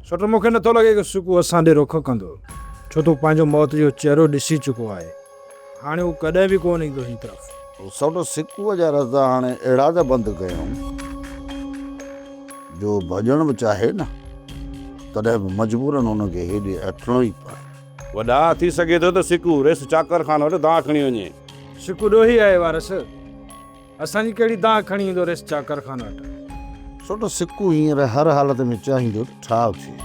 سوٽ مون کي نٿو لڳي ته سڪو اسان ڏي رخ ڪندو، ڇو ته هو پنهنجو موت جو چهرو ڏسي چڪو آهي. هاڻي هو ڪڏهن به ڪونه ايندو هن طرف. سوٽ سڪوء جا رستا هاڻي اهڙا ته بند ڪيائون جو ڀڄڻ به چاهي نه تڏهن به مجبورن هن کي هيڏي اٽڻو ئي پوي. وڏا، ٿي سگهي ٿو ته سڪو ريس چاڪر خان وٽ دانهن کڻي وڃي. سڪو ڏوهي آهي وارث. اسان جي ڪهڙي دانهن کڻي ايندو ريس چاڪر خان وٽ. سوٽ سڪو هينئر هر حالت ۾ چاهيندو ته ٺاهه ٿئي.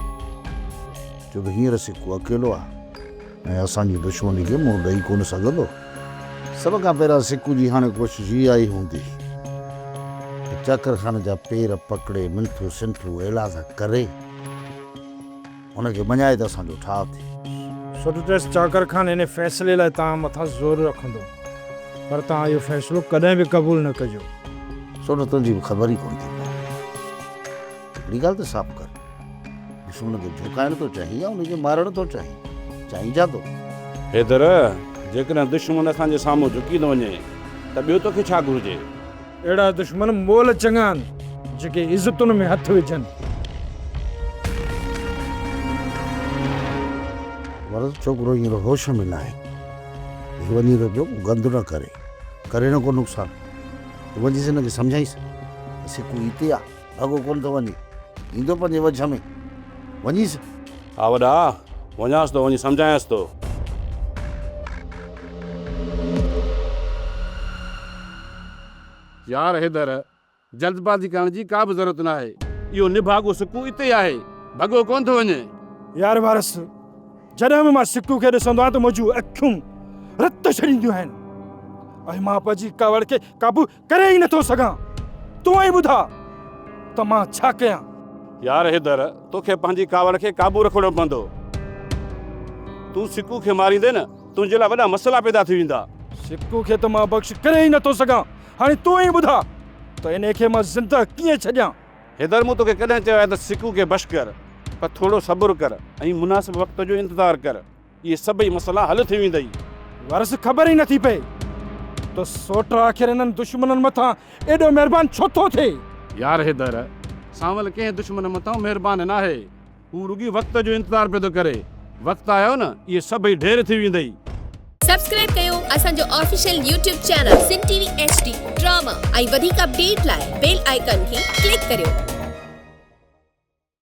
ڇو ته هينئر سڪو اڪيلو آهي ۽ اسان جي دشمني کي منهن ڏئي ڪونه سگهندو. سڀ کان پهريان سڪو جي هاڻي ڪوشش اها ئي هوندي ته چاڪر خان جا پير پڪڙي منٿون سنٿون ايلاز ڪري هن کي مڃائي ته اسان جو ٺاهه ٿئي. سوٽ چيس، چاڪر خان ان فيصلي لاء توهان مٿان زور رکندو، پر توهان اهو فيصلو ڪڏهن به قبول نه ڪجو. سوٽ تنهنجي به خبر ئي ڪونه ٿي پوي. هڪڙي ڳالهه ته صاف ڪر، دشمن کي جهڪائڻ ٿو چاهين يا ان کي مارڻ ٿو چاهين؟ چاهين ڇا ٿو؟ حيدر، جيڪڏهن دشمن اسان جي سامهون جهڪي ٿو وڃي ته ٻيو توکي ڇا گهرجي؟ اهڙا دشمن مول چڱا آهن، جيڪي عزتن ۾ هٿ وجهن. ورد ڇوڪرو هينئر هوش ۾ ناهي. هي وڃي ٿو پيو ڪو گند نه ڪري. ڪري نه ڪو نقصان. تون وڃيس هن کي سمجهائينس ته سڪو هتي آ، ڀڳو ڪونه ٿو وڃي. ايندو پنهنجي وجهه ۾. وڃيس. ها وڏا، وڃانس ٿو، وڃي سمجهايانس ٿو. يار حيدر، جلدبازي ڪرڻ جي ڪا به ضرورت ناهي. اهو نڀاڳو سڪو اتي آهي، ڀڳو ڪونه ٿو وڃي. يار وارث، جڏهن به مان سڪو کي ڏسندو آهيان ته منهنجون اکيون رت ڇڏينديون آهن ۽ مان پنهنجي ڪاوڙ کي قابو ڪري ئي نٿو سگهان. تون ئي ٻڌاء ته مان ڇا ڪيان؟ يار حيدر، توکي پنهنجي ڪاوڙ کي قابو رکڻو پوندو. تون سڪو کي ماريندين نه تنهنجي لاء وڏا مسئلا پيدا ٿي ويندا. سڪو کي ته مان بخش ڪري ئي نٿو سگهان. هاڻي تون ئي ٻڌاء ته انهي کي مان زنده ڪيئن ڇڏيان؟ حيدر مون توکي ڪڏهن چيو آهي ته سڪو کي بخش ڪر، پر ٿورو صبر ڪر ۽ مناسب وقت جو انتظار ڪر، اهي سڀئي مسئلا حل ٿي ويندئي. وارث خبر ئي نٿي پئي ته سوٽ آخر انهن دشمنن مٿان ايڏو مهربان ڇو ٿو ٿئي؟ يار حيدر، سانول ڪنهن دشمن مٿان مهربان ناهي. هو رڳي وقت جو انتظار پيو ٿو ڪري. وقت آيو نه اهي سڀئي ڍير ٿي ويندئي. سبسڪرائب ڪيو اسان جو official YouTube channel Sindh T V H D drama ۽ وڌيڪ اپڊيٽ لاء بيل آئيڪان کي ڪلڪ ڪريو.